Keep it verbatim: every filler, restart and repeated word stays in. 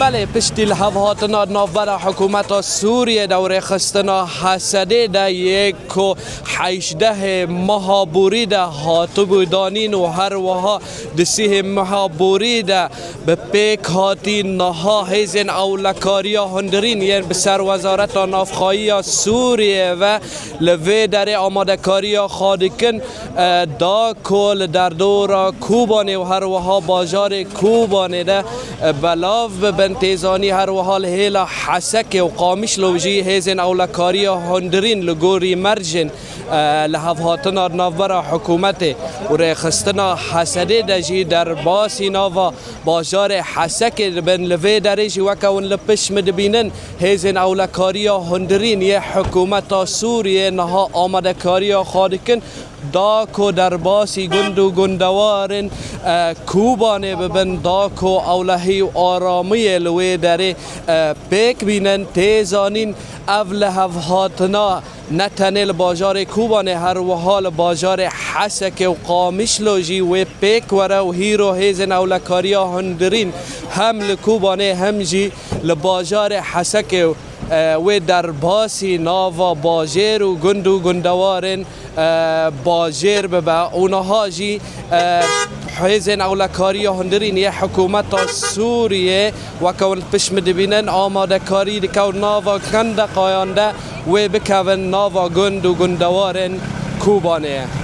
Belê, piştî li hev hatina di navbera hikûmeta Sûriyê de û rêxistina Hesedê de yê ku heşdehê meha borî de hatibû danîn û her wiha di sîhê meha borî de bi pêk hatî, niha hêzên ewlekariya hundirîn yên bi ser Wezareta Navxweyiya Sûriyê ve li vê derê amadekariya xwe dikin, e, da ku li derdora Kobanê û her wiha bajarê Kobanê de, e, belav bibin. Tê zanî her wiha li hêla Hesekê û Qamişlo jî hêzên ewlekariya hundirîn li gorî mercên, e, li hevhatina di navbera hikûmetê û rêxistina Hesedê de jî derbasî nava bajarê Hesekê dibin. Li vê derê jî weke hûn li pişt min dibînin, hêzên ewlekariya hundirîn yê hikûmeta Sûriyê niha amadekariya xwe dikin, da ku derbasî gund û gundewarên, e, Kobanê bibin, da ku ewlehî û aramiyê li wê derê, e, pêk bînin. Tê zanîn, ev li hev hatina ne tenê li bajarê Kobanê, her wiha li bajarê Hesekê û Qamişlo jî wê pêk were û hîro hêzên ewlekariya hundirîn hem li Kobanê hem jî li bajarê Hesekê, e, wê derbasî nava bajêr û gund û gundewarên, e, bajêr bibe û niha jî, e, hêzên ewlekariya hundirîn yê hikûmeta Sûriyê, weke hûn li pişt min dibînin, amadekarî dike û nava xendeqayan de wê bikevin nava gund û gundewarên Kobanê.